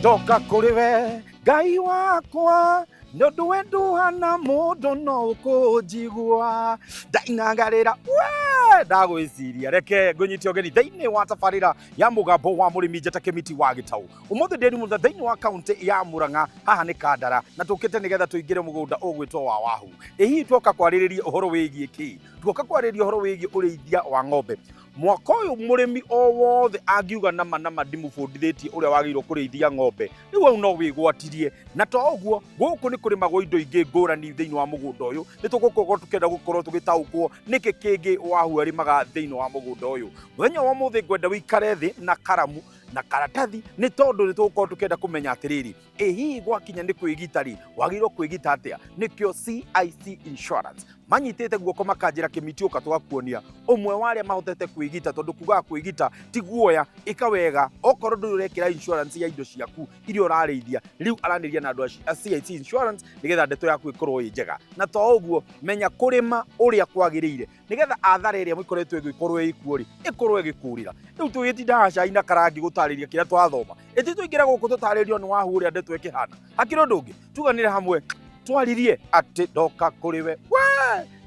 Ndoka kũrĩ we Ngai wakwa, nĩ ũndũ we ndũhana mũndũ no ũkũnjigua. Ndainangarĩra we ndagwĩciria. Reke ngũnyite ũgeni thĩinĩ wa tabarĩra ya Mũgambo wa Mũrĩmi, njata Kĩmiti wa Gĩtaũ. Ũmũthĩ ndĩ mũthenya thĩinĩ wa kaũntĩ ya Murang'a, haha nĩ Kandara, na tũkĩte nĩgetha tũingĩre mũgũnda ũgwĩtwo wa Wahu. Ĩ hihi twoka kwarĩrĩria ũhoro wĩgiĩ kĩ? Tuoka kwarĩrĩria ũhoro wĩgiĩ ũrĩithia wa ng'ombe. Mwaka ũyũ mũrĩmi o wothe angiuga nama nama ndimũbundithĩtie ũrĩa wagĩrĩirwo kũrĩithia ng'ombe, rĩu hau no wĩgwatirie. Na to ũguo, gũkũ nĩ kũrĩmagwo indo ingĩ ngũrani thĩinĩ wa mũgũnda ũyũ. Nĩ tũgũkorwo tũkĩenda gũkorwo tũgĩtaũkwo nĩkĩ kĩngĩ Wahu arĩmaga thĩinĩ wa mũgũnda ũyũ. Mũthenya wa ũmũthĩ ngwenda wĩikare thĩ na karamu na karatathi, nĩ tondũ nĩ tũgũkorwo tũkĩenda kũmenya atĩrĩrĩ, ĩ hihi gwakinya nĩ kwĩgita rĩ, wagĩrĩirwo kwĩgita atĩa? Nĩkĩo CIC Insurance manyitĩte guoko makanjĩra Kĩmiti ũka tũgakuonia ũmwe wa arĩa mahotete kwĩgita, tondũ kugaga kwĩgita ti guoya. Ĩka wega, okorwo ndũrĩ ũrekĩra insurance ya indo ciaku iria ũrarĩithia, rĩu aranĩria na andũ a CIC Insurance nĩgetha ndeto yaku ĩkorwo ĩ njega. Na to ũguo, menya kũrĩma ũrĩa kwagĩrĩire nĩgetha athara ĩrĩa ĩkoretwo ĩgĩkorwo ĩkuo rĩ, ĩkorwo ĩgĩkũrĩra. Rĩu tũgĩtinda haha cai na karangi gũtarĩria kĩrĩa twathoma, ĩti tũingĩre gũkũ tũtarĩrio nĩ Wahu ũrĩa ndeto ĩkĩhana. Hakĩrĩ ũndũ ũngĩ, tuganĩre hamwe twaririe atĩ ndoka kũrĩ we we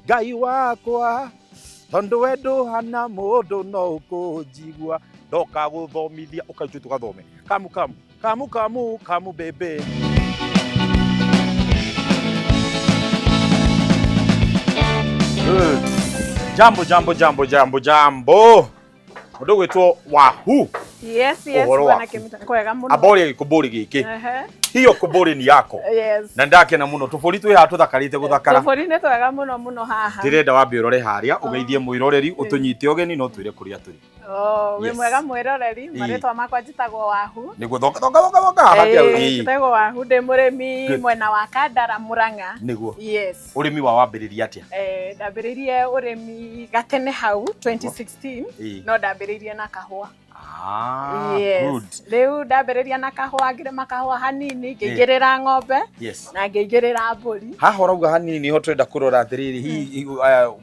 Ngai wakwa, tondũ we ndũhana mũndũ no ũkũnjigua. Ndoka gũthomithia, ũka ithuĩ tũgathome. Kamu kamu kamu kamu kamu bebe. Jambo jambo jambo jambo jambo, mũndũ ũgwĩtwo Wahu. Yes, Ũhoro bwana waku? Kĩmita, kwega mũno. Amba ũrĩa gĩkũmbũri gĩkĩ. Hiyo kũmbũri ni yako. Yes. Na ndakena mũno, tũbũri twĩ haha tũthakarĩte gũthakara. Tũbũri nĩ twega mũno mũno haha. Ndĩrenda wambe ũrore harĩa, ũgeithie mwĩroreri, ũtũnyite ũgeni no twĩre kũrĩa tũrĩ. Oh, wĩ Yes. mwega mwĩroreri, marĩtwa makwa njĩtagwo Wahu. Nĩguo, thonga thonga thonga thonga haha. Njĩtagwo Wahu, ndĩ mũrĩmi Good. mwena wa Kandara, Murang'a. Nĩguo. Yes. Ũrĩmi wa wambĩrĩria atĩa? Ndambĩrĩirie ũrĩmi gatene hau 2016, no ndambĩrĩirie na kahũa. Ah, Yes. good. Rĩu ndambĩrĩria na kahũa, ngĩrĩma kahũa hanini, ngĩingĩrĩra ng'ombe na ngĩingĩrĩra mbũri. Haha ũrauga hanini, niho twenda kũrora atĩrĩrĩ, hihi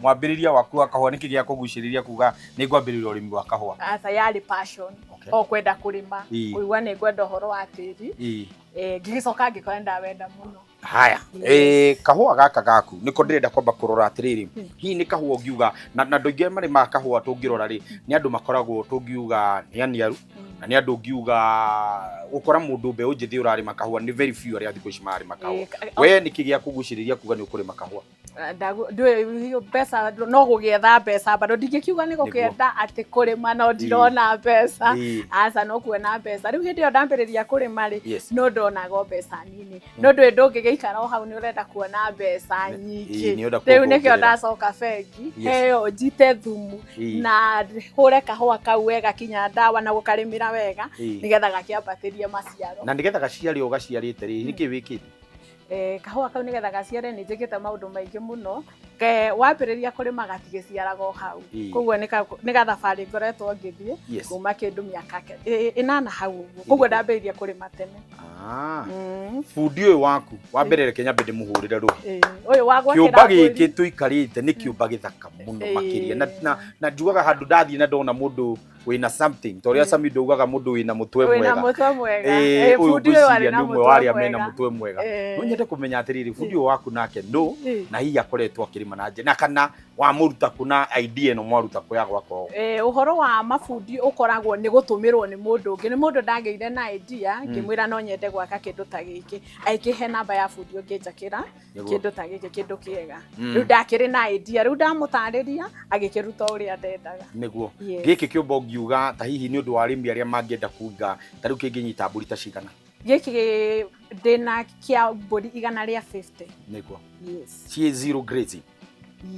mwambĩrĩria waku wa kahũa nĩkĩ gĩa kũgucĩrĩria kuga nĩ ngwambĩrĩria ũrĩmi wa kahũa? Aca, yarĩ passion. O kwenda kũrĩma, kũigua nĩ ngwenda ũhoro wa tĩri. Ngĩgĩcoka ngĩkora ndawenda mũno. Haya. Yes. Kahũa gaka gaku nĩko ndĩrenda kwamba kũrora atĩrĩrĩ, hihi nĩ kahũa ũngiuga na andũ aingĩ marĩmaga kahũa tũngĩrora rĩ, nĩ andũ makoragwo tũngiuga nĩ aniaru, na nĩ andũ ũngiuga gũkora mũndũ mbeũ njĩthĩ ũrarĩma kahũa nĩ very few arĩa thikũ ici mararĩma kahũa. We nĩkĩ gĩa kũgucĩrĩria kuga nĩ ũkũrĩma kahũa? Ndũĩ mbeca no gũgĩetha mbeca, bado ndingĩkiuga nĩ gũkĩenda atĩ kũrĩma no ndirona mbeca. Aca, no kuona mbeca. Rĩu hĩndĩ ĩyo ndambĩrĩria kũrĩma rĩ, no ndonaga o mbeca nini, no ndũĩ ndũngĩgĩikara o hau, nĩ ũrenda kuona mbeca nyingĩ. Nĩ ũrenda Rĩu nĩkĩo kuongerera. ndacoka bengi, heo njite thumu na hũre kahũa kau wega, kinya ndawa na gũkarĩmĩra wega, nĩgetha gakĩambatĩrie maciaro. Na nĩgetha gaciare o gaciarĩte rĩ, nĩkĩ wĩkĩte? Kahũa kau nĩgetha gaciare nĩ njĩkĩte maũndũ maingĩ mũno. Ke wambĩrĩria kũrĩma gatigĩciaraga o hau. Koguo nĩ gathabarĩ ngoretwo ngĩthiĩ kuma kĩndũ mĩaka 8 hau ũguo. Koguo ndambĩrĩirie kũrĩma tene. Bundi ũyũ waku wa mbere, reke nyambe ndĩmũhũrĩre rũhĩ. Ũyũ wa gwakĩra Kĩũmba mbũri. gĩkĩ tũikarĩte nĩ kĩũmba gĩthaka mũno makĩria, na njugaga handũ ndathiĩ na ndona mũndũ wĩna something ta ũrĩa Sami ndaugaga mũndũ wĩna mũtwe Wĩna mwega. mũtwe mwega. Ũyũ Bundi ũyũ arĩ ngwĩciria na nĩ ũmwe mũtwe wa arĩa mena mwega. mũtwe mwega. No nyende kũmenya atĩrĩrĩ, bundi ũyũ waku nake nũ, na hihi akoretwo akĩrĩma na njĩra na kana wamũruta kũ, na idea ĩno mwaruta kũ ya gwaka ũũ? Ũhoro wa mabundi ũkoragwo nĩ gũtũmĩrwo nĩ mũndũ ũngĩ, nĩ mũndũ ndagĩire na idea, ngĩmwĩra no nyende gwaka kĩndũ ta gĩkĩ, agĩkĩhe namba ya bundi ũngĩnjakĩra kĩndũ ta gĩkĩ, kĩndũ kĩega. Rĩu ndakĩrĩ na idea, rĩu ndamũtarĩria agĩkĩruta ũrĩa ndendaga. Nĩguo. Yes. Gĩkĩ kĩũmba ũngiuga ta hihi nĩ ũndũ wa arĩmi arĩa mangĩenda kuiga, ta rĩu kĩngĩnyita mbũri ta cigana? Gĩkĩ ndĩna kĩa mbũri 150. Nĩguo. Yes. Ciĩ zero grazing?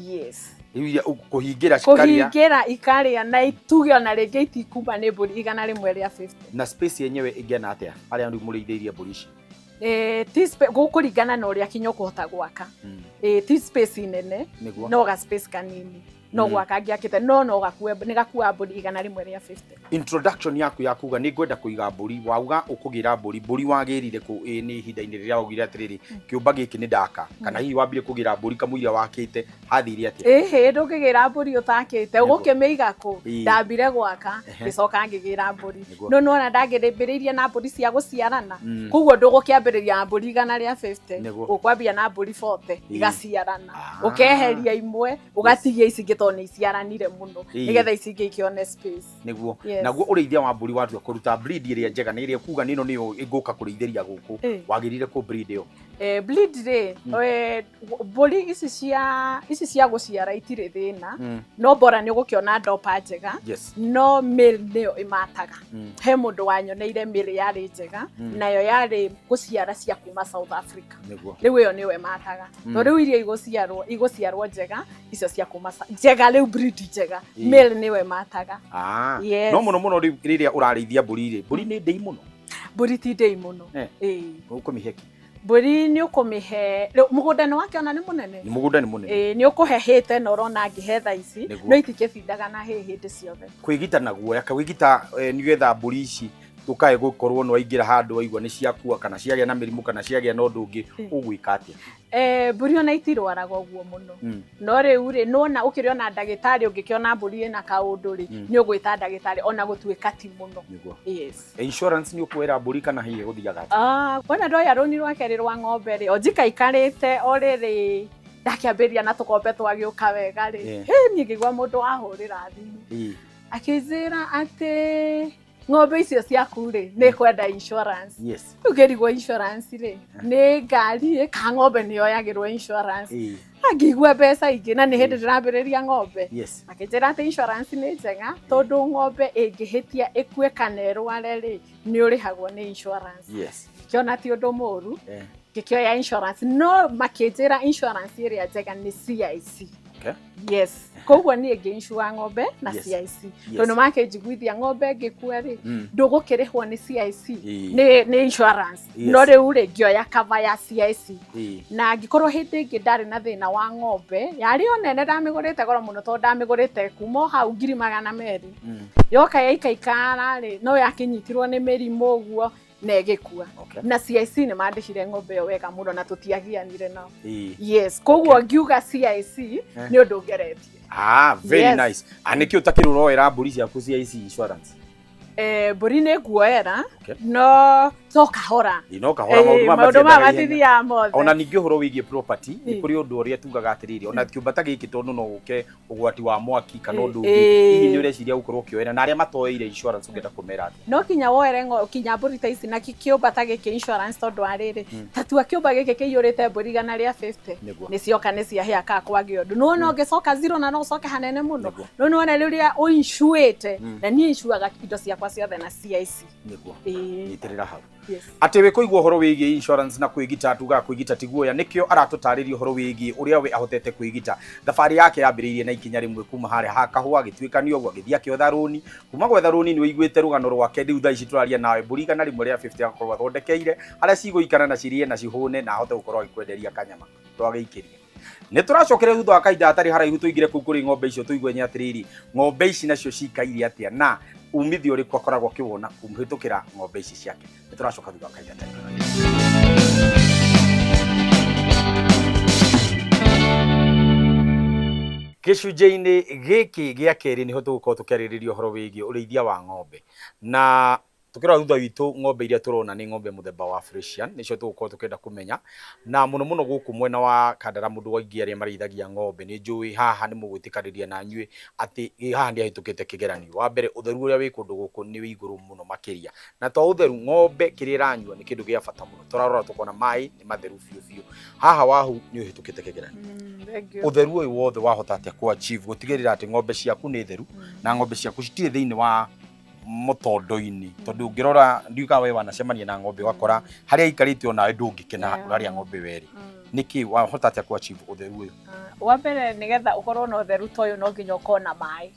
Yes. Rĩu iria kũhingĩra cikarĩa? Kũhingĩra ikarĩa, na ituge ona rĩngĩ itikuma, nĩ mbũri 150. Na space yenyewe ĩngĩana atĩa arĩa rĩu mũrĩithĩirie mbũri ici? Ti gũkũringana na ũrĩa kinya ũkũhota gwaka. Ti space nene, no ga space kanini. No gwaka ngĩakĩte, no gakue, nĩ gakua mbũri 150. Introduction yaku ya kuga nĩ ngwenda kũiga mbũri, wauga ũkũgĩra mbũri, mbũri wagĩrire kũ? Ĩ nĩ ihinda-inĩ rĩrĩa waugire atĩrĩrĩ, kĩũmba gĩkĩ nĩ ndaka, kana hihi wambire kũgĩra mbũri kamũira wakĩte, hathire atĩa? Ĩhĩ, ndũngĩgĩra mbũri ũtakĩte, ũgũkĩmĩiga kũ? Ndambire gwaka, ngĩcoka ngĩgĩra mbũri. No nĩwona ndangĩrĩmbĩrĩirie na mbũri cia gũciarana, koguo ndũgũkĩambĩrĩria na mbũri 150, ũkwambia na mbũri 40 igaciarana, ũkeheria imwe, ũgatigia ici ingĩ tondũ nĩ iciaranire mũno, nĩgetha ici ingĩ ikĩone space. Nĩguo. Naguo ũrĩithia wa mbũri, watua kũruta breed ĩrĩa njega, nĩ ĩrĩa kuga nĩno nĩyo ĩngũka kũrĩithĩria gũkũ, wagĩrire kũ breed ĩyo? Breed rĩ, mbũri ici cia gũciara itirĩ thĩna, no bora nĩ ũgũkĩona ndopa njega, no male nĩyo ĩmataga. He mũndũ wanyoneire male yarĩ njega, nayo yarĩ gũciara cia kuma South Africa. Rĩu ĩyo nĩyo ĩmataga, to rĩu iria igũciarwo njega, icio cia kuma njega, rĩu breed njega, male nĩyo ĩmataga. Yes. No mũno mũno rĩu rĩrĩa ũrarĩithia mbũri rĩ, mbũri nĩ ndĩi mũno? Mbũri ti ndĩi mũno. Ĩĩ. Ũkũmĩhe kĩ? Mbũri nĩ ũkũmĩhe, rĩu mũgũnda nĩ wakĩona nĩ mũnene. Nĩ mũgũnda nĩ mũnene. Ĩĩ, nĩ ũkũhe hĩte na ũrona ngĩhe thaa ici, no itikĩbindaga na hĩ hĩndĩ ciothe. Kwĩgita na guoya, kwĩgita nĩgetha mbũri ici ndũkae gũkorwo nĩ waingĩra handũ waigua nĩ ciakua, kana ciagĩa na mĩrimũ, kana ciagĩa na ũndũ ũngĩ, ũgwĩka atĩa? Mbũri ona itirwaraga ũguo mũno, no rĩu rĩ, nĩwona ũkĩrĩ ona ndagĩtarĩ, ũngĩkĩona mbũri ĩna kaũndũ rĩ, nĩ ũgwĩta ndagĩtarĩ, ona gũtuĩka ti mũno. Yes. Insurance nĩ ũkuoera mbũri kana hihi gũthiaga atĩa? Ah, wona ndoya rũni rwa kerĩ rwa ng'ombe rĩ, o njikaikarĩte o rĩrĩ ndakĩambĩrĩria na tũkombe twagĩũka wega rĩ, hĩ, niĩ ngĩigua mũndũ wahũrĩra thimũ akĩnjĩra atĩ ng'ombe icio ciaku rĩ, nĩ kwenda insurance. Rĩu ngĩrigwo insurance rĩ, nĩ ngari ĩ, ka ng'ombe nĩ yoyagĩrwo insurance? Angĩigua mbeca ingĩ, na nĩ hĩndĩ ndĩrambĩrĩria ng'ombe. Akĩnjĩra atĩ insurance nĩ njega, tondũ ng'ombe ĩngĩhĩtia ĩkue kana ĩrware rĩ, nĩ ũrĩhagwo nĩ insurance. Ngĩona ti ũndũ mũru, ngĩkĩoya insurance, no makĩnjĩra insurance ĩrĩa njega nĩ CIC. Yes, koguo niĩ ngĩ-insure ng'ombe na CIC, tondũ makĩnjiguithia ng'ombe ĩngĩkua rĩ, ndũgũkĩrĩhwo nĩ CIC, nĩ insurance. No rĩu rĩ, ngĩoya cover ya CIC, na angĩkorwo hĩndĩ ĩngĩ ndarĩ na thĩna wa ng'ombe, yarĩ o nene, ndamĩgũrĩte goro mũno, tondũ ndamĩgũrĩte kuma o hau 200,000. Yoka yaikaikara rĩ, no yakĩnyitirwo nĩ mĩrimũ ũguo na ĩgĩkua, na CIC nĩ mandĩhire ng'ombe ĩyo wega mũno na tũtiagianire nao. Yes, koguo ngiuga CIC nĩ ũndũ ngeretie. Ah, very nice. Ah, nĩkĩ ũtakĩrĩ ũroera mbũri ciaku cia ici insurance? Mbũri nĩ nguoera, no to kahora. Ĩ, no kahora, maũndũ maya maũndũ maya matiendaga ihenya. Matithiaga mothe. Ona ningĩ ũhoro wĩgiĩ property, nĩ kũrĩ ũndũ ũrĩa tugaga atĩrĩrĩ, ona kĩũmba ta gĩkĩ, tondũ no gũke ũgwati wa mwaki kana ũndũ ũngĩ, hihi nĩ ũreciria gũkorwo ũkĩoera? Na arĩa matoeire insurance ũngĩenda kũmera atĩa? No kinya woere kinya mbũri ta ici na kĩũmba ta gĩkĩ insurance, tondũ wa rĩrĩ, ta tua kĩũmba gĩkĩ kĩiyũrĩte mbũri 150, nĩ cioka nĩ ciahĩa kana kwagĩa ũndũ, nĩwona ũngĩcoka zero na no ũcoke hanene mũno. No nĩwona rĩrĩa ũinsuĩte, na niĩ insuaga indo ciakwa ciothe na CIC. Ĩĩ. Nyitĩrĩra hau. Yes. Atĩ wĩ kũigua ũhoro wĩgiĩ insurance na kwĩgita, tugaga kwĩgita ti guoya, nĩkĩo aratũtarĩria ũhoro wĩgiĩ ũrĩa we ahotete kwĩgita. Thabarĩ yake yambĩrĩirie na ikinya rĩmwe kuma harĩa ha kahũa, agĩtuĩkania ũguo, agĩthiĩ akĩotha rũni. Kuma gwetha rũni, nĩ ũiguĩte rũgano rwake. Rĩu thaa ici tũraria nawe, mbũri 150 agakorwo athondekeire harĩa cigũikara na cirĩe na cihũne, na ahote gũkorwo agĩkwenderia kanyama twagĩikĩria. Nĩ tũracokere thutha wa kahinda hatarĩ haraihu, tũingĩre kũu kũrĩ ng'ombe icio, tũigue nĩ atĩrĩrĩ, ng'ombe ici nacio cikaire atĩa, na umithio ũrĩkũ akoragwo akĩwona kũhĩtũkĩra ng'ombe ici ciake. Nĩ tũracoka thutha wa kahinda hatarĩ haraihu. Gĩcunjĩ-inĩ gĩkĩ gĩa kerĩ nĩho tũgũkorwo tũkĩarĩrĩria ũhoro wĩgiĩ ũrĩithia wa ng'ombe, na tukĩrora thutha witũ, ng'ombe iria tũrona nĩ ng'ombe mũthemba wa Friesian, nĩcio tũgũkorwo tũkĩenda kũmenya. Na mũno mũno gũkũ mwena wa Kandara, mũndũ waingĩ arĩa marĩithagia ng'ombe, nĩ njũĩ haha nĩ mũgwĩtĩkanĩria na nyuĩ atĩ haha nĩ ahĩtũkĩte kĩgeranio. Wa mbere, ũtheru ũrĩa wĩ kũndũ gũkũ nĩ wĩ igũrũ mũno makĩria, na to ũtheru, ng'ombe kĩrĩa ĩranyua nĩ kĩndũ gĩa bata mũno. Tũrarora tũkona maĩ nĩ matheru biũ biũ haha. Wahu nĩ ũhĩtũkĩte kĩgeranio. Thank you. Ũtheru ũyũ wothe wahota atĩa kũ achieve gũtigĩrĩra atĩ ng'ombe ciaku nĩ theru na ng'ombe ciaku citirĩ thĩinĩ wa mũtondo-inĩ? Tondũ ũngĩrora, ndiũĩ kana we wanacemania na ng'ombe, ũgakora harĩa aikarĩte onawe ndũngĩkena harĩa ng'ombe ĩyo ĩrĩ. Nĩkĩ wahota atĩa kũ achieve ũtheru ũyũ? Ah, wa mbere, nĩgetha ũkorwo na ũtheru ta ũyũ, no nginya ũkorwo na maĩ,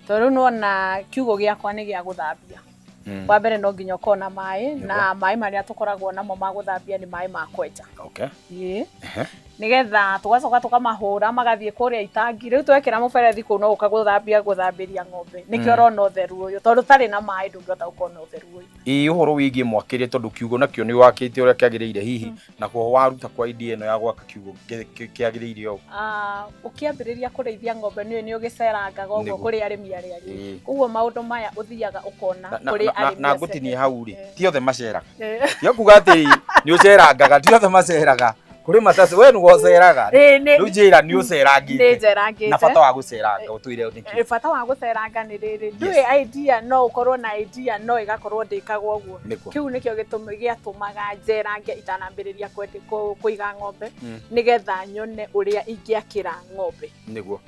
tondũ rĩu nĩwona kiugũ gĩakwa nĩ gĩa gũthambia. Wa mbere no nginya ũkorwo na maĩ, na maĩ marĩa tũkoragwo namo ma gũthambia nĩ maĩ ma kwenja. Ĩĩ. Nĩgetha tũgacoka tũkamahũra magathiĩ kũrĩa itangi. Rĩu twekĩra mũberethi kũu no ũka gũthambia gũthambĩria ng'ombe. Nĩkĩo ũrona ũtheru ũyũ, tondũ ũtarĩ na maĩ ndũngĩhota gũkorwo na ũtheru ũyũ. Ĩĩ, ũhoro wĩgiĩ mwakĩre, tondũ kiugo nakĩo nĩ wakĩte ũrĩa kĩagĩrĩire hihi, na kuo waruta kwa idea ĩno ya gwaka kiugo kĩagĩrĩire ũũ? Ũkĩambĩrĩria kũrĩithia ng'ombe nĩ nĩ ũgĩcerangaga ũguo kũrĩ arĩmi arĩa angĩ. Koguo maũndũ maya ũthiaga ũkona kũrĩ arĩmi. Na ngũtinie hau rĩ, ti othe maceraga. Ti kuga atĩ nĩ ũcerangaga, ti othe maceraga. Kũrĩ mataci, we nĩwe ũceraga. Rĩu njĩra nĩ ũcerangĩte. Na bata wa gũceranga ũtwĩre nĩkĩ? Bata wa gũceranga nĩ rĩrĩ, ndũĩ idea no ũkorwo na idea no ĩgakorwo ndĩkagwo ũguo. Kĩu nĩkĩo gĩtũmi gĩatũmaga njerange itanambĩrĩria kũiga ng'ombe, nĩgetha nyone ũrĩa ingĩakĩra ng'ombe. Nĩguo.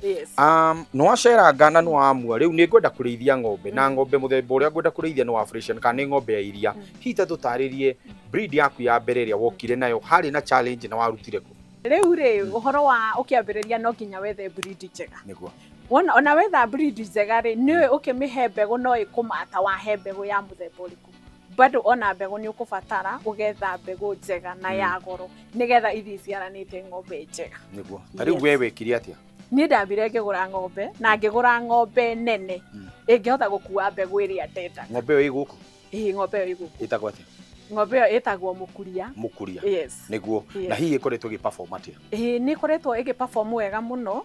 Nĩ waceranga na nĩ wamua rĩu nĩ ngwenda kũrĩithia ng'ombe, na ng'ombe mũthemba ũrĩa ngwenda kũrĩithia nĩ wa Friesian kana nĩ ng'ombe ya iria. Hihi ta tũtarĩrie breed yaku ya mbere ĩrĩa wokire nayo, harĩ na challenge na warutire kũ? Rĩu rĩ, ũhoro wa ũkĩambĩrĩria no nginya wethe breed njega. Nĩguo. Wona ona wetha breed njega rĩ, nĩũĩ ũkĩmĩhe mbegũ no ĩkũmata wahe mbegũ ya mũthemba ũrĩkũ. Bado ona mbegũ nĩ ũkũbatara ũgetha mbegũ njega na ya goro nĩgetha ithiĩ iciaranĩte ng'ombe njega. Nĩguo. Ta rĩu we wekire atĩa? Niĩ ndambire ngĩgũra ng'ombe, na ngĩgũra ng'ombe nene ĩngĩhota gũkua mbegũ ĩrĩa ndendaga. Ng'ombe ĩyo ĩ gũkũ? Ĩĩ, ng'ombe ĩyo ĩ gũkũ. Ĩtagwo atĩa? Ng'ombe ĩyo ĩtagwo Mũkuria. Mũkuria. Yes. Nĩguo. Na hihi ĩkoretwo ĩgĩ perform atĩa? Ĩĩ, nĩ ĩkoretwo ĩgĩ perform wega mũno.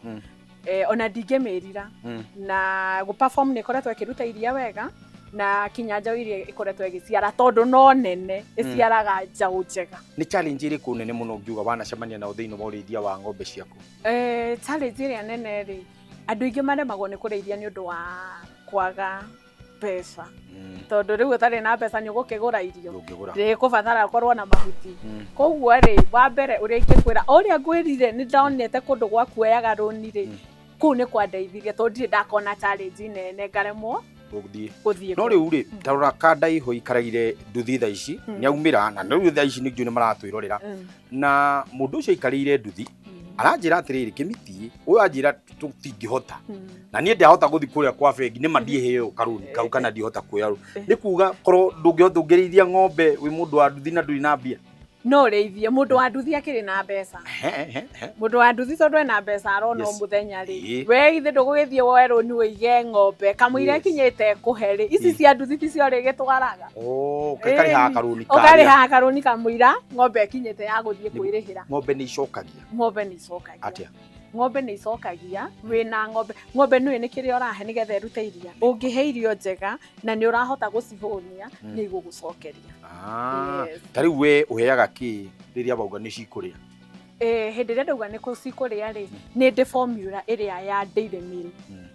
Ona ndingĩmĩrira. Na gũ perform nĩ ĩkoretwo ĩkĩruta iria wega, na kinya njaũ iria ĩkoretwo ĩgĩciara tondũ no nene ĩciaraga njaũ njega. Nĩ challenge ĩrĩkũ nene mũno ũngiuga wanacemania nayo thĩinĩ wa ũrĩithia wa ng'ombe ciaku? Challenge ĩrĩa nene rĩ, andũ aingĩ maremagwo nĩ kũrĩithia nĩ ũndũ wa kwaga mbeca. Tondũ rĩu ũtarĩ na mbeca nĩ ũgũkĩgũra irio. Ndĩkũbatara ũkorwo na mahuti. Koguo rĩ, wa mbere ũrĩa ingĩkwĩra, o ũrĩa ngwĩrire nĩ ndonete kũndũ gwa kuoyaga rũni rĩ, kũu nĩ kwandeithirie tondũ ndirĩ ndakona challenge nene ngaremwo gũthiĩ. No rĩu rĩ, ta rora Kandaiho ikaragire nduthi thaa ici, nĩ aumĩra na rĩu thaa ici nĩ maratwĩrorera. Na mũndũ ũcio aikarĩire nduthi, aranjĩra atĩrĩrĩ, Kĩmiti, ũyũ anjĩra tũtingĩhota. Na niĩ ndahota gũthiĩ kũrĩa kwa bengi, nĩ ma ndiĩheo karũni kau kana ndihota kuoya rũni. Nĩ kuga korwo ndũngĩhota ũngĩrĩithia ng'ombe wĩ mũndũ wa nduthi na ndũrĩ na mbia. No ũrĩithie mũndũ wa nduthi akĩrĩ na mbeca. Mũndũ wa nduthi tondũ ena mbeca arona o mũthenya rĩ. We ithe ndũgũgĩthiĩ woe rũni ũige ng'ombe kamũira ĩkinyĩte kũhe rĩ. Ici cia nduthi ticio rĩgĩtwaraga. Ũkarĩhaga karũni karĩa. Ũkarĩhaga karũni kamũira ng'ombe ĩkinyĩte ya gũthiĩ kwĩrĩhĩra. Ng'ombe nĩ icokagia. Ng'ombe nĩ icokagia. Atĩa? Ng'ombe nĩ icokagia, wĩna ng'ombe, ng'ombe nĩũĩ nĩ kĩrĩa ũrahe nĩgetha ĩrute iria. Ũngĩhe irio njega na nĩ ũrahota gũcihũnia, nĩ igũgũcokeria. Ta rĩu we ũheaga kĩ rĩrĩa wauga nĩ cikũrĩa? Hĩndĩ ĩrĩa ndauga nĩ cikũrĩa rĩ, nĩ ndĩ formula ĩrĩa ya daily meal.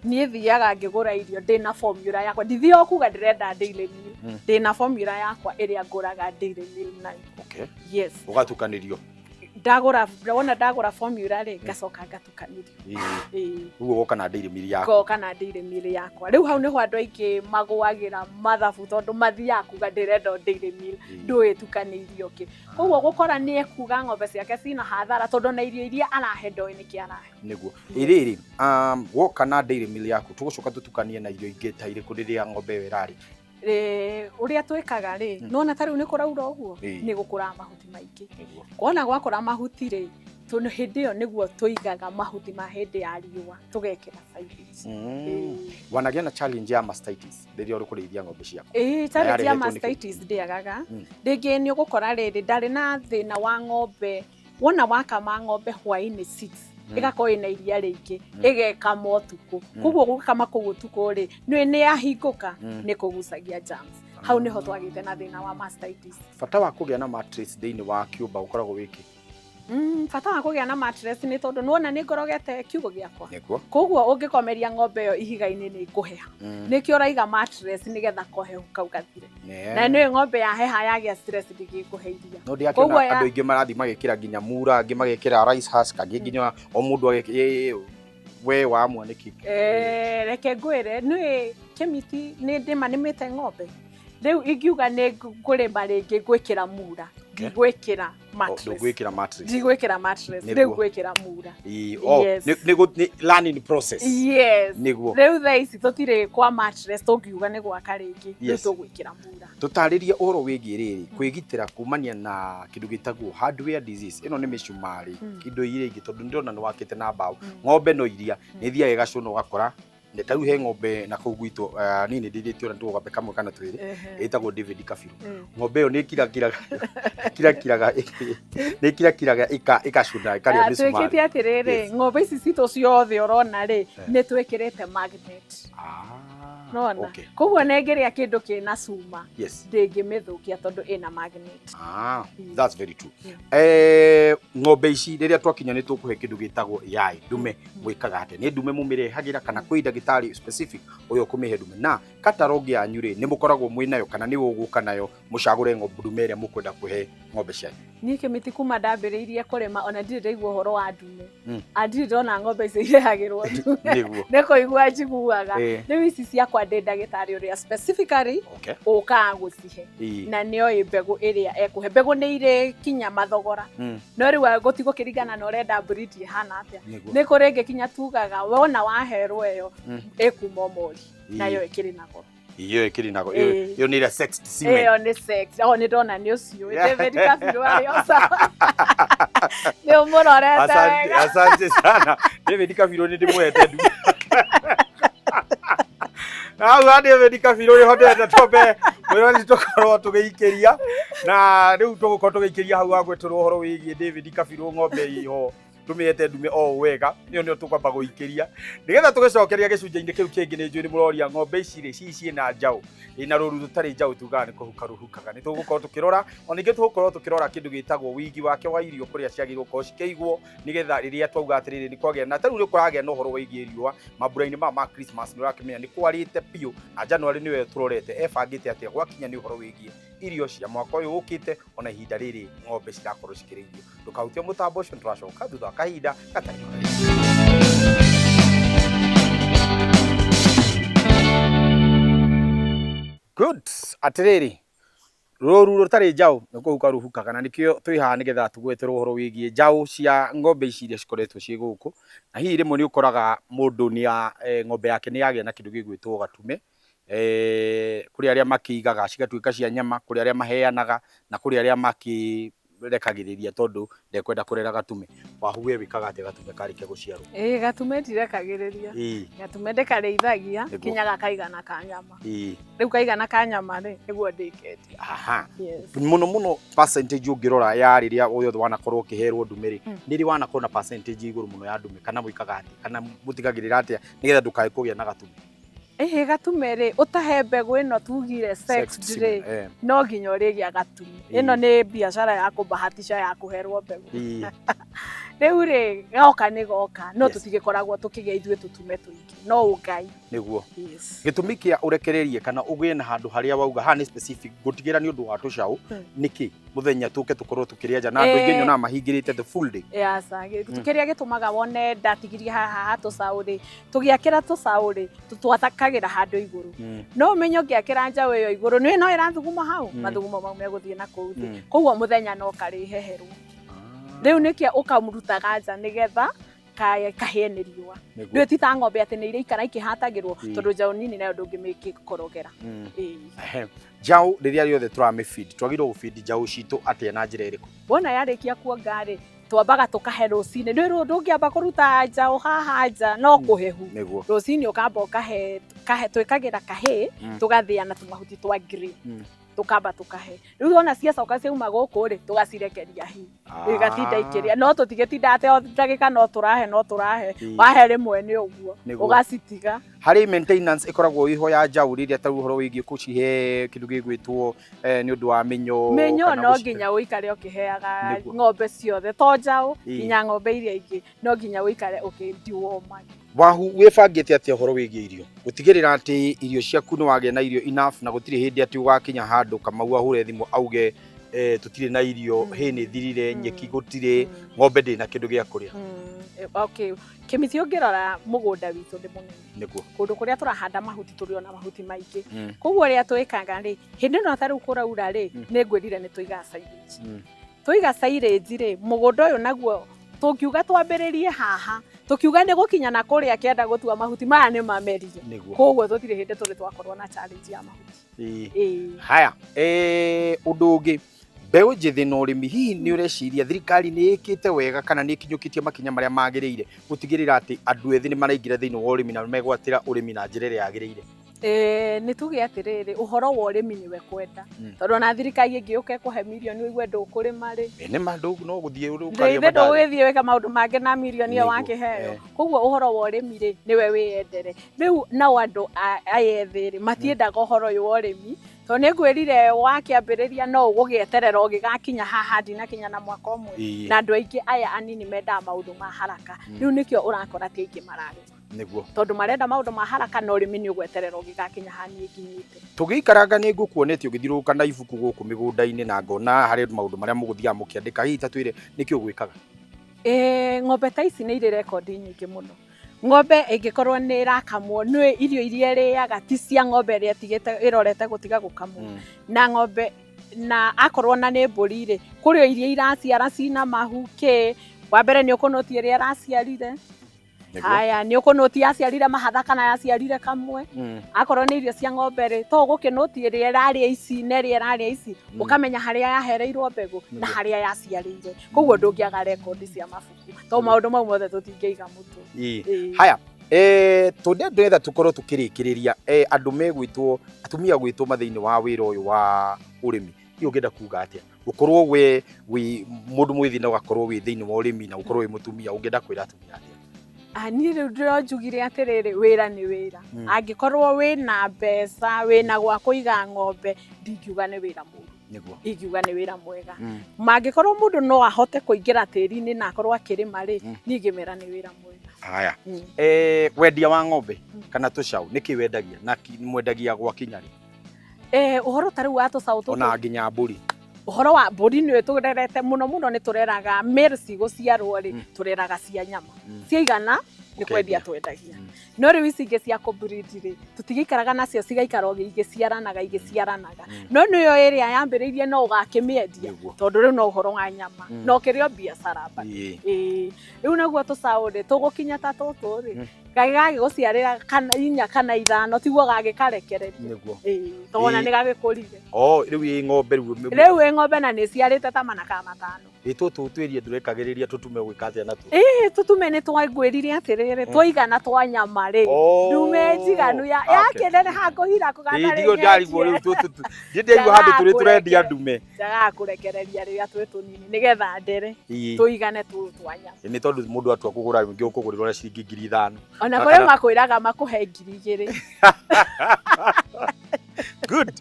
Niĩ thiaga ngĩgũra irio ndĩna formula yakwa, ndithiaga kuga ndĩrenda daily meal, ndĩna formula yakwa ĩrĩa ngũraga daily meal nayo. Yes. Ũgatukanĩrio. Ndagũra, wona ndagũra formula rĩ, ngacoka ngatukanĩrio. Rĩu ũgoka na daily meal yaku. Ngoka na daily meal yakwa. Rĩu hau nĩho andũ aingĩ magũagĩra mathabu tondũ mathiaga kuga ndĩrenda daily meal, ndũĩ ĩtukanĩirio kĩ. Koguo gũkora nĩ ekuga ng'ombe ciake cina hathara tondũ na irio iria arahe ndoĩ nĩkĩ arahe. Nĩguo. Ĩrĩrĩ, woka na daily meal yaku, tũgũcoka tũtukanie na irio ingĩ ta irĩkũ rĩrĩa ng'ombe ĩyo ĩrarĩa? Ũrĩa twĩkaga rĩ, nĩwona ta rĩu nĩ kũraura ũguo, nĩ gũkũraga mahuti maingĩ. Wona gwakũra mahuti rĩ, hĩndĩ ĩyo nĩguo tũigaga mahuti ma hĩndĩ ya riũa, tũgekĩra silage. Wanagĩa na challenge ya mastitis rĩrĩa ũrĩ kũrĩithia ng'ombe ciaku? Ĩĩ, challenge ya mastitis ndĩagaga. Rĩngĩ nĩ ũgũkora rĩrĩ, ndarĩ na thĩna wa ng'ombe, wona wakama ng'ombe hwaĩ-inĩ 6, ĩgakorwo ĩna iria rĩingĩ, ĩgekama ũtukũ. Koguo gũkama kũu ũtukũ rĩ, nĩ nĩ yahingũka, nĩ kũgucagia germs. Hau nĩho twagĩte na thĩna wa mastitis. Bata wa kũgĩa na mattress thĩinĩ wa kĩũmba ũkoragwo wĩkĩ? Bata wa kũgĩa na mattress nĩ tondũ nĩwona nĩ ngorogete kiugũ gĩakwa. Koguo ũngĩkomeria ng'ombe ĩyo ihiga-inĩ nĩ ĩkũheha. Nĩkĩo ũraiga mattress nĩgetha kohehu kau gathire. Na nĩũĩ ng'ombe yaheha yagĩa stress ndĩngĩkũhe iria. No ndĩrakĩona andũ aingĩ marathiĩ magĩkĩra nginya mura, angĩ magekĩra rice husk, angĩ nginya o mũndũ agekĩra we wamua nĩkĩ? Reke ngwĩre, nĩũĩ Kĩmiti nĩ ndĩma nĩmĩte ng'ombe. Rĩu ingiuga nĩ ngũrĩma rĩngĩ ngwĩkĩra mura. Ndigwĩkĩra mattress. Ndũgwĩkĩra mattress. Ndigwĩkĩra mattress. Rĩu ngwĩkĩra mura. Oh, nĩ learning process. Yes. Nĩguo. Rĩu thaa ici tũtirĩ kwa mattress tũngiuga nĩ gwaka rĩngĩ. Rĩu tũgwĩkĩra mura. Tũtarĩrie ũhoro wĩgiĩ rĩrĩ kwĩgitĩra kumania na kĩndũ gĩtagwo hardware disease. Ĩno nĩ mĩcumarĩ, indo iria ingĩ, tondũ nĩndĩrona nĩ wakĩte na mbaũ. Ng'ombe no iria nĩ ithiaga ĩgacũna ũgakora ta rĩu he ng'ombe na kũu gwitũ, niĩ nĩ ndĩithĩtie ona tũgombe kamwe kana twĩrĩ, ĩtagwo David Kabiru. Ng'ombe ĩyo nĩ ĩkirakiraga kirakiraga nĩ ĩkirakiraga ĩgacũna ĩkarĩa mĩcumarĩ. Twĩkĩte atĩrĩrĩ, ng'ombe ici citũ ciothe ũrona rĩ, nĩ twĩkĩrĩte magnet. Nona koguo nĩngĩrĩa kĩndũ kĩna cuma ndĩngĩmĩthũkia tondũ ĩna magnet. That's very true. Ng'ombe ici rĩrĩa twakinya nĩ tũkũhe kĩndũ gĩtagwo AI ndume, mwĩkaga atĩa? Nĩ ndume mũmĩrehagĩra kana kwĩ ndagĩtarĩ specific ũrĩa ũkũmĩhe ndume? Na catalog yanyu rĩ, nĩ mũkoragwo mwĩ nayo kana nĩ ũgũka nayo mũcagũre ng'ombe ndume ĩrĩa mũkwenda kũhe ng'ombe cianyu? Niĩ kĩmĩti kuma ndambĩrĩirie kũrĩma ona ndirĩ ndaigua ũhoro wa ndume. Ndirĩ ndona ng'ombe icio irehagĩrwo ndume. Nĩ kũigua njiguaga. Rĩu ici ciakwa ndĩ ndagĩtarĩ ũrĩa specifically ũkaga gũcihe. Na nĩoĩ mbegũ ĩrĩa ekũhe. Mbegũ nĩ irĩ kinya mathogora. No rĩu gũtigũkĩringana na ũrenda breed ĩhana atĩa. Nĩ kũrĩ ĩngĩ kinya tugaga wona waherwo ĩyo ĩkuma ũmori. Nayo ĩkĩrĩ na goro. Iyo ĩkĩrĩ na goro. Iyo nĩ ĩrĩa sexed semen. Ĩyo nĩ sex. Oh, nĩ ndona nĩ ũcio. David Kabiru arĩ o sawa. Nĩ ũmũrorete wega. Asante sana. David Kabiru nĩ ndĩmũhete ndume. Hau ha David Kabiru nĩho ndĩrenda twambe mwĩrori tũkorwo tũgĩikĩria, na rĩu tũgũkorwo tũgĩikĩria hau ha gwetũrwo ũhoro wĩgiĩ David Kabiru ng'ombe iho tũmĩhete ndume o wega. Ĩyo nĩyo tũkwamba gũikĩria nĩgetha tũgĩcokeria gĩcunjĩ-inĩ kĩu kĩngĩ. Nĩ njũĩ nĩ mũroria ng'ombe ici rĩ ciĩ na njaũ ĩna rũru rũtarĩ njaũ, tugaga nĩ kũhuka rũhukaga. Nĩ tũgũkorwo tũkĩrora, ona ningĩ tũgũkorwo tũkĩrora kĩndũ gĩtagwo wĩigi wake wa irio kũrĩa ciagĩrĩirwo gũkorwo cikĩigwo, nĩgetha rĩrĩa twauga atĩrĩrĩ nĩ kwagĩa na tarĩu nĩ kũragĩa na ũhoro wĩgiĩ riũa mambura-inĩ maya ma Christmas, nĩ ũrakĩmenya nĩ kwarĩte biũ, na January nĩwe tũrorete ebangĩte atĩa gwakinya nĩ ũhoro wĩgiĩ irio cia mwaka ũyũ ũkĩte, ona ihinda rĩrĩ ng'ombe cirakorwo cikĩrĩithio. Ndũkahutie mũtambo ũcio, nĩtũracoka thutha wa kahinda gatarĩ karaihu. Good. Atĩrĩrĩ, rũru rũtarĩ njaũ nĩ kũhuka rũhukaga, na nĩkĩo twĩ haha nĩgetha tũgweterwo ũhoro wĩgiĩ njaũ cia ng'ombe ici iria cikoretwo ciĩ gũkũ. Na hihi rĩmwe nĩ ũkoraga mũndũ nĩ ng'ombe yake nĩ yagĩa na kĩndũ gĩgwĩtwo gatume. Kũrĩ arĩa makĩigaga cigatuĩka cia nyama, kũrĩ arĩa maheanaga, na kũrĩ arĩa makĩrekagĩrĩria tondũ ndekwenda kũrera gatume. Wahu, we wĩkaga atĩa gatume karĩkia gũciarwo? Ĩĩ, gatume ndirekagĩrĩria. Gatume ndĩkarĩithagia kinya gakaigana ka nyama. Rĩu kaigana ka nyama rĩ, nĩguo ndĩkendia. Yes. Mũno mũno percentage ũngĩrora ya rĩrĩa yothe wanakorwo ũkĩherwo ndume rĩ, nĩ rĩ wanakorwo na percentage igũrũ mũno ya ndume, kana mwĩkaga atĩa, kana mũtigagĩrĩra atĩa nĩgetha ndũkae kũgĩa na gatume? Ĩhĩ, gatume rĩ, ũtahe mbegũ ĩno tugire sexed rĩ, no nginya ũrĩgĩa gatume. Ĩno nĩ biacara ya kũbahatisha ya kũherwo mbegũ. Rĩu rĩ, goka nĩ goka, no tũtigĩkoragwo tũkĩgĩa ithuĩ tũtume tũingĩ, no ũngai. Nĩguo. Gĩtũmi kĩa ũrekererie kana ũgĩe na handũ harĩa wauga haha nĩ specific ngũtigĩra nĩ ũndũ wa tũcaũ nĩkĩ? Mũthenya tũke tũkorwo tũkĩrĩa nja na andũ aingĩ nyonaga mahingĩrĩte the full day. Aca, kĩrĩa gĩtũmaga wone ndatigirie haha ha tũcaũ rĩ, tũgĩakĩra tũcaũ rĩ, twathakagĩra handũ igũrũ. No ũmenye ũngĩakĩra njaũ ĩyo igũrũ, nĩ no ĩrathuguma hau, mathugumo mau megũthiĩ na kũu thĩ. Koguo mũthenya no karĩheherwo. Rĩu nĩkĩo ũkamũrutaga nja nĩgetha kahĩe nĩ riũa. Rĩu ti ta ng'ombe atĩ nĩ iraikara ikĩhatagĩrwo, tondũ njaũ nini nayo ndũngĩmĩkorogera. Njaũ rĩrĩa rĩothe tũramĩfeed, twagĩrĩirwo gũfeed njaũ citũ atĩa na njĩra ĩrĩkũ? Wona yarĩkia kuonga rĩ, twambaga tũkahe rũcinĩ. Nĩ ndũngĩamba kũruta njaũ haha nja no kũhehu. Rũcinĩ ũkamba ũkahe, twĩkagĩra kahĩ, tũgathĩa na tũmahuti twa green. Tũkamba tũkahe. Rĩu wona ciacoka ciauma gũkũ rĩ, tũgacirekeria hi. Igatinda ikĩrĩa, no tũtigĩtinda atĩ o ndagĩka no tũrahe, no tũrahe. Wahe rĩmwe nĩ ũguo, ũgacitiga. Harĩ maintenance ĩkoragwo ĩho ya njaũ rĩrĩa ta ũhoro wĩgiĩ kũcihe kĩndũ gĩgwĩtwo nĩ ũndũ wa mĩnyoo? Mĩnyoo no nginya ũikare ũkĩheaga ng'ombe ciothe, to njaũ, nginya ng'ombe iria ingĩ, no nginya ũikare ũkĩ-deworm. Wahu, wĩbangĩte atĩa ũhoro wĩgiĩ irio gũtigĩrĩra atĩ irio ciaku nĩ wagĩa na irio enough, na gũtirĩ hĩndĩ atĩ ũgakinya handũ Kamau ahũre thimũ auge tũtirĩ na irio, hĩ nĩ thirire, nyeki gũtirĩ, ng'ombe ndĩ na kĩndũ gĩa kũrĩa? Okay, kĩmiti ũngĩrora mũgũnda witũ nĩ mũnene. Kũndũ kũrĩa tũrahanda mahuti tũrĩ ona mahuti maingĩ. Koguo ũrĩa twĩkaga rĩ, hĩndĩ ĩno ta rĩu kũraura rĩ, nĩ ngwĩrire nĩ tũigaga silage. Twaiga silage rĩ, mũgũnda ũyũ naguo tũngiuga twambĩrĩrie haha, tũkiuga nĩ gũkinya na kũrĩa kĩanda gũtua mahuti maya nĩ mamerire. Koguo tũtirĩ hĩndĩ tũrĩ twakorwo na challenge ya mahuti. Ĩĩ. Haya, ũndũ ũngĩ, mbeũ njĩthĩ na ũrĩmi, hihi nĩ ũreciria thirikari nĩ ĩkĩte wega kana nĩ ĩkinyũkĩtie makinya marĩa magĩrĩire gũtigĩrĩra atĩ andũ ethĩ nĩ maraingĩra thĩinĩ wa ũrĩmi na megwatĩra ũrĩmi na njĩra ĩrĩa yagĩrĩire? Nĩ tuge atĩrĩrĩ, ũhoro wa ũrĩmi nĩwe kwenda, tondũ ona thirikari ĩngĩũka ĩkũhe mirioni ũigue ndũkũrĩma rĩ, Nĩ ma no gũthiĩ ũkarĩa ndĩithĩ mandathi. Ndũgũgĩthiĩ wĩke maũndũ mangĩ na mirioni ĩyo wakĩheo. Koguo ũhoro wa ũrĩmi rĩ, nĩwe wĩyendere. Rĩu nao andũ aya ethĩ rĩ, matiendaga ũhoro ũyũ wa ũrĩmi, tondũ nĩ ngwĩrire wakĩambĩrĩria no ũgũgĩeterera ũgĩgakinya haha ndinakinya na mwaka ũmwe. Na andũ aingĩ aya anini mendaga maũndũ ma haraka. Rĩu nĩkĩo ũrakora ti aingĩ mararĩma, tondũ marenda maũndũ ma haraka, na ũrĩmi nĩ ũgweterera ũgĩgakinya haha niĩ nginyĩte. Tũgĩikaranga nĩ ngũkuonetie ũgĩthiũrũrũka na ibuku gũkũ mĩgũnda-inĩ, na ngona harĩ maũndũ marĩa mũgũthiaga mũkĩandĩka. Hihi ta twĩre nĩkĩ ũgwĩkaga? Ng'ombe ta ici nĩ irĩ rekondi nyingĩ mũno. Ng'ombe ĩngĩkorwo nĩ ĩrakamwo, nĩ irio iria ĩrĩaga ti cia ng'ombe ĩrĩa ĩtigĩte ĩrorete gũtiga gũkamwo. Na ng'ombe na akorwo na nĩ mbũri rĩ, kũrĩ o iria iraciara cina mahu kĩ. Wa mbere nĩ ũkũnũti ĩrĩa ĩraciarire. Haya, nĩ ũkũnũti yaciarire mahatha kana yaciarire kamwe. Akorwo nĩ irio cia ng'ombe rĩ, to ũgũkĩnũti ĩrĩa ĩrarĩa ici na ĩrĩa ĩrarĩa ici, ũkamenya harĩa yahereirwo mbegũ na harĩa yaciarĩire. Koguo ndũngĩaga rekondi cia mabuku, to maũndũ mau mothe tũtingĩiga mũtwe. Haya, tondũ ndĩrenda tũkorwo tũkĩrĩkĩrĩria, andũ megwĩtwo atumia gwĩtwo thĩinĩ wa wĩra ũyũ wa ũrĩmi, hihi ũngĩenda kuga atĩa gũkorwo we wĩ mũndũ mwĩthĩ na ũgakorwo wĩ thĩinĩ wa ũrĩmi na gũkorwo wĩ mũtumia, ũngĩenda kwĩra atumia atĩa? Niĩ rĩu ndĩronjugire atĩrĩrĩ, wĩra nĩ wĩra. Angĩkorwo wĩna mbeca, wĩna gwa kũiga ng'ombe, ndingiuga nĩ wĩra mũru. Ingiuga nĩ wĩra mwega. Mangĩkorwo mũndũ no ahote kũingĩra tĩri-inĩ na akorwo akĩrĩma rĩ, niĩ ingĩmera nĩ wĩra mwega. Haya, wendia wa ng'ombe kana tũcaũ, nĩkĩ wendagia na mwendagia gwa kinya rĩ? Ũhoro ta rĩu wa tũcaũ tũtũ, ona nginya mbũri. Ũhoro wa mbũri nĩ tũrerete mũno mũno, nĩ tũreraga male cigũciarwo rĩ, tũreraga cia nyama. Ciaigana nĩ kwendia twendagia. No rĩu ici ingĩ cia kũ-breed rĩ, tũtigĩikaraga nacio cigaikara o igĩciaranaga igĩciaranaga. No nĩyo ĩrĩa yambĩrĩirie no ũgakĩmĩendia, tondũ rĩu no ũhoro wa nyama, no kĩrĩ o biacara bado. Ĩĩ. Rĩu naguo tũcaũ rĩ, tũgũkinya ta tũtũ rĩ, gagĩgũciarĩra kana 4 kana 5, tiguo gagĩkarekereria. Ĩĩ, tondũ nĩ gagĩkũrire. Oh, rĩu ĩ ng'ombe rĩu. Rĩu ĩ ng'ombe na nĩ ĩciarĩte ta 4 kana 5. Ĩ tũtũ twĩrie ndũrekagĩrĩria tũtume gwĩka atĩa natuo? Ĩĩ, tũtume nĩ twangwĩrire atĩrĩrĩ, twaigana twa nyama rĩ, ndume njiganu ya yakĩneneha ngũhira kũgana rĩ. Ndio ndarigwo rĩu tũtũ. Ndindaigua handũ tũrĩ tũrendia ndume. Njagaga kũrekereria rĩrĩa twĩ tũnini nĩgetha ndere tũigane tũtũ twa nyama. Nĩ tondũ mũndũ atua kũgũra rĩngĩ ũkũgũrĩrwo na ciringi 5,000. Ona kũrĩ makwĩraga makũhe 2,000. Good.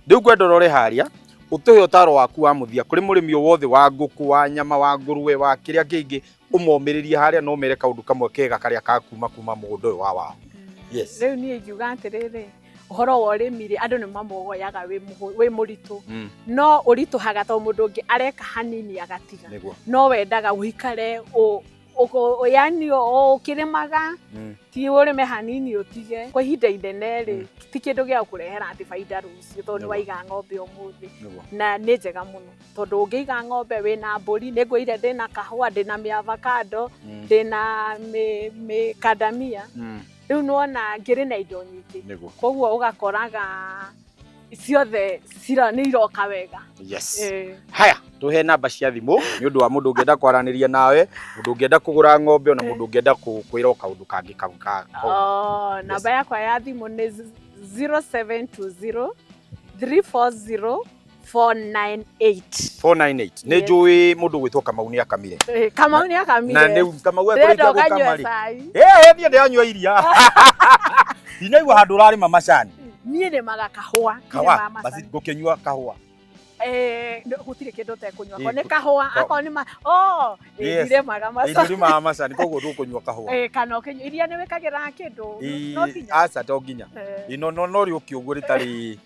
Rĩu ngwenda ũrore harĩa ũtũhe ũtaro waku wa mũthia kũrĩ mũrĩmi o wothe wa ngũkũ, wa nyama, wa ngũrũwe, wa kĩrĩa kĩngĩ, ũmomĩrĩrie harĩa no mere kaũndũ kamwe kega karĩa kakuma kuma mũgũnda ũyũ wa wao. Yes. Rĩu niĩ ingiuga atĩrĩrĩ, ũhoro wa ũrĩmi rĩ, andũ nĩ mamuoyaga wĩ mũritũ, no ũritũhaga tondũ mũndũ ũngĩ areka hanini agatiga. No wendaga ũikare yani ũkĩrĩmaga, ti ũrĩme hanini ũtige kwa ihinda inene rĩ, ti kĩndũ gĩa gũkũrehera atĩ baida rũciũ, tondũ nĩ waiga ng'ombe ũmũthĩ. Na nĩ njega mũno tondũ ũngĩiga ng'ombe wĩna mbũri, nĩ ngwĩrire ndĩna kahũa, ndĩna mĩavocado, ndĩna mĩkandamia, rĩu nĩwona ngĩrĩ na indo nyingĩ, koguo ũgakoraga ciothe nĩ iroka wega. Yes. Haya, tuhe namba cia thimũ nĩ ũndũ wa mũndũ ũngĩenda kwaranĩria nawe, mũndũ ũngĩenda kũgũra ng'ombe, ona mũndũ ũngĩenda kwĩra kaũndũ kangĩ kau ka. Namba yakwa ya thimũ nĩ 0720 340 498. 498. Nĩ njũĩ mũndũ gwĩtwo Kamau nĩ akamire. Kamau nĩ akamire. Na nĩ Kamau ekũrĩkia gũkama rĩ. Niĩ ndĩranyua iria. Ndinaigua handũ ũrarĩma macani. Niĩ nĩmaga kahũa. Kahũa. Basi ngũkĩnyua kahũa. Gũtirĩ kĩndũ ũtekũnyua. Akorwo nĩ kahũa, akorwo nĩ ma, oh, ndirĩmaga macani. Ndirĩmaga macani, koguo ndũkũnyua kahũa. Kana ũkĩnyua iria nĩ wĩkagĩra kĩndũ. No nginya. Aca, to nginya. No no no rĩũki ũguo rĩtarĩ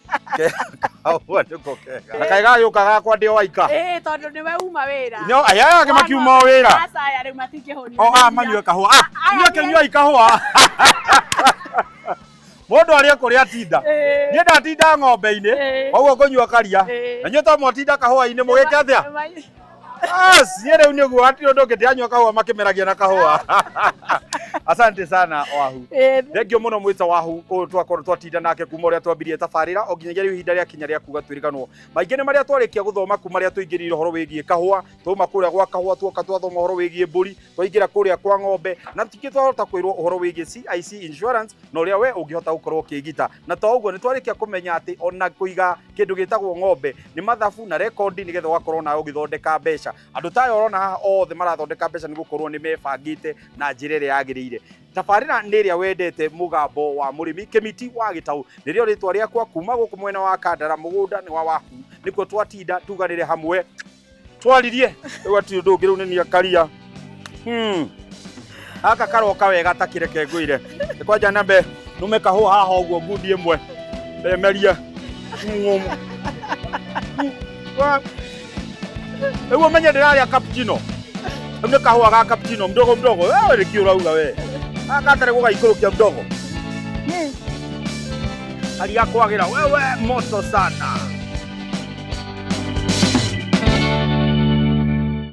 kahũa nĩko kega. Na kaĩ gagĩũka gakwa ndĩ o waika. Tondũ nĩwe uma wĩra. No, aya angĩ makiuma o wĩra. Aca, aya rĩu matingĩhũnio. O aya manyue kahũa. Inyuĩ kĩnyuai kahũa. Mũndũ arĩe kũrĩa atinda. Niĩ ndatinda ng'ombe-inĩ, koguo ngũnyua karia. Na inyuĩ to mwatinda kahũa-inĩ mũgĩke atĩa? Bas, niĩ rĩu nĩguo hatirĩ ũndũ ũngĩ ndĩranyua kahũa makĩmeragia na kahũa. Asante sana Wahu. Thengio mũno mwĩta Wahu ũyũ twakorwo twatinda nake kuma ũrĩa twambirie tabarĩra o nginyagia rĩu ihinda rĩakinya rĩa kuga twĩrĩganwo. Maingĩ nĩ marĩa twarĩkia gũthoma kuma rĩa tũingĩrire ũhoro wĩgiĩ kahũa, twauma kũrĩa gwa kahũa tuoka twathoma ũhoro wĩgiĩ mbũri, twaingĩra kũrĩa kwa ng'ombe na tingĩ twahota kwĩrwo ũhoro wĩgiĩ CIC insurance na ũrĩa we ũngĩhota gũkorwo ũkĩgita. Na to ũguo nĩ twarĩkia kũmenya atĩ ona kũiga kĩndũ gĩtagwo ng'ombe nĩ mathabu na rekondi nĩgetha ũgakorwo nawe ũgĩthondeka mbeca. Andũ ta aya ũrona haha othe marathondeka mbeca nĩ gũkorwo nĩ mebangĩte na njĩra ĩrĩa yagĩrĩire. Tabarĩra nĩ ĩrĩa wendete mũgambo wa mũrĩmi Kĩmiti wa Gĩtaũ nĩrĩo rĩtwa rĩakwa kuma gũkũ mwena wa Kandara mũgũnda nĩ wa Wahu nĩkuo twatinda tuganĩre hamwe twaririe rĩu hatirĩ ũndũ ũngĩ rĩu nĩ niĩ karia. Gaka karoka wega ta kĩreke ngwĩre nĩ kwanja nambe nume kahũa haha ũguo ngundi ĩmwe ndemerie. Rĩu ũmenye ndĩrarĩa cappuccino. Rĩu nĩ kahũa ga cappuccino mdogo mdogo. Wewe nĩkĩ ũrauga we? Gaka gatarĩ gũgaikũrũkia mdogo. Karia kwagĩra wewe moto sana.